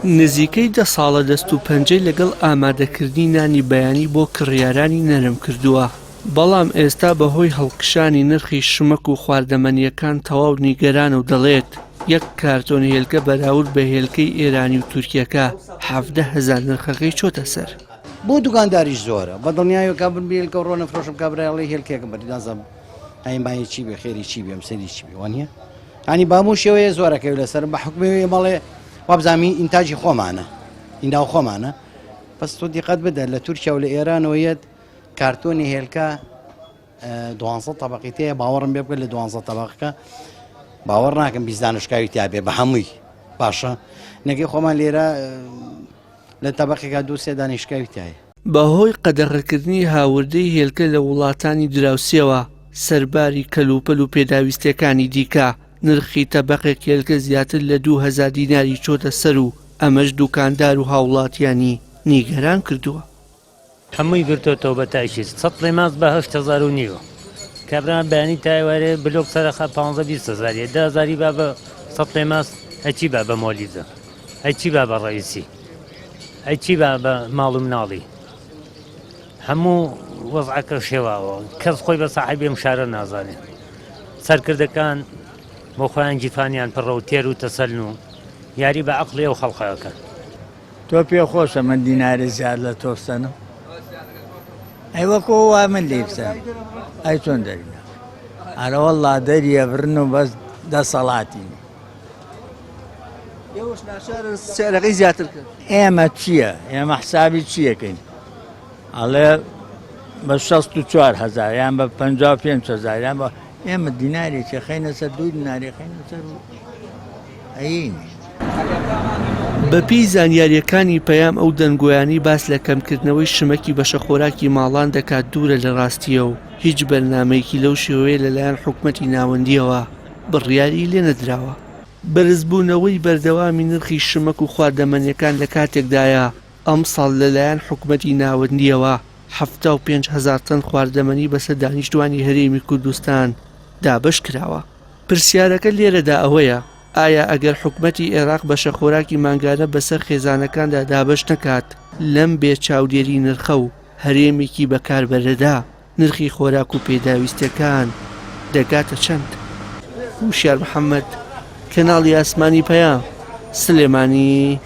نزیکەی دە ساڵە دەست و پەنجەی لەگەڵ ئامادەکردنی نانی بەیانی بۆ کڕیارانی نەرم کردووە، بەڵام ئێستا بەهۆی هەڵکشانی نرخی شمەک و خواردەمەنییەکان تەواو نیگەرانە و دەڵێت، یەک کارتۆن هێلکە بەراورد بە هێلکەی ئێرانی و تورکیەکە 17 هەزار نرخەکەی چۆتە سەر. بۆ دوکانداریش زۆرە بە دڵنیایەوە کە من هێلکە و ڕۆنە فرۆشم کابرای ئەڵێ هێلکێکم بەری نازانم ئەی مایە چی بێ خێری چی بێم سەری چی بێ وانە ینی بامو شێوەیە زۆرەکەوی لەسەر بە حکومی مەڵێ وابزانمی ئینتاجی خۆمانە ئیناو خۆمانە بەس تۆ دیقەت بدە لە تورکیا و لە ئێرانەوە یەت کارتۆنی هێلکە دوانزە تەبقی تەیە باوەڕم بێ بکە لە دوانزە تەبقەکە باوەڕ ناکەم 20 دانشکاوی تیا بێ بە هەمووی باشە نەگەی خۆمان لێرە لە تەبقێکا دوو سێ دانیشکاوی تایە. بەهۆی قەدەغەکردنی هاوردەی هێلکە لە وڵاتانی دراوسێوە، سەرباری کەلوپەل و پێداویستییەکانی دیکە، نرخی تەبەقێک هێلکە زیاتر لە 2000 دیناری چۆتە سەر و ئەمەش دوکاندار و هاوڵاتیانی نیگەران کردووە. هەمووی گرتۆتەوە بە تاکید سەتڵی ماست بە 8000 و نیوە کابرا بەیانی تا ئێوارێ بلۆک سەرەخا 15 20 هەزاریە دە هەزاری با بە سەتڵێ ماست ئەچی با بە مۆلیدە ئەچی با بە ڕئیسی ئەچی با بە ماڵ و مناڵی هەموو وەزعەکە شێواوە کەس خۆی بە ساحێبی ئەم شارە نازانێ سەرکردەکان بۆ خۆیان گیرفانیان پڕە و تێر و تەسەلن و یاری بە عەقڵی ئەو خەڵقە ئەکەن. تۆ پێ خۆشە من دینارێ زیاد لە تۆ بسەنم؟ ئەی وەکۆ وا من لێی بسەنم ئەی چۆن دەرینە؟ ئەرەوەڵڵا دەریە بڕن و بەس دەسەڵاتی ئێوەش ناچارن سعرەکەی زیاتر کەن. ئێمە چییە؟ ئێمە حسابی چیەکەین؟ ئەڵێ بە 64 هەزار یان بە 55 هەزار یان بە ئێمە دینارێکی خەینە سەر دوو دیناری خەینە سەر و ئەیین. بەپێی زانیارییەکانی پەیام ئەو دەنگۆیانەی باس لە کەمکردنەوەی شمەکی بەشەخۆراکی ماڵان دەکات دوورە لە ڕاستییە و هیچ بەرنامەیەکی لەو شێوەیە لەلایەن حکومەتی ناوەندییەوە بڕیاری لێنەدراوە. بەرزبوونەوەی بەردەوامی نرخی شمەک و خواردەمەنییەکان لە کاتێکدایە، ئەمساڵ لەلایەن حکومەتی ناوەندییەوە 75 هەزار تەن خواردەمەنی بەسەر دانیشتوانی هەرێمی کوردستان دابەشکراوە. پرسیارەکە لێرەدا ئەوەیە، ئایا ئەگەر حکومەتی عێراق بەشەخۆراکی مانگانە بەسەر خێزانەکاندا دابەش نەکات، لەم بێ چاودێری نرخە و هەرێمێکی بەکاربەرەدا، نرخی خۆراک و پێداویستیەکان دەگاتە چەند؟ وشیار محەمەد، کەناڵی ئاسمانی پەیام، سلێمانی.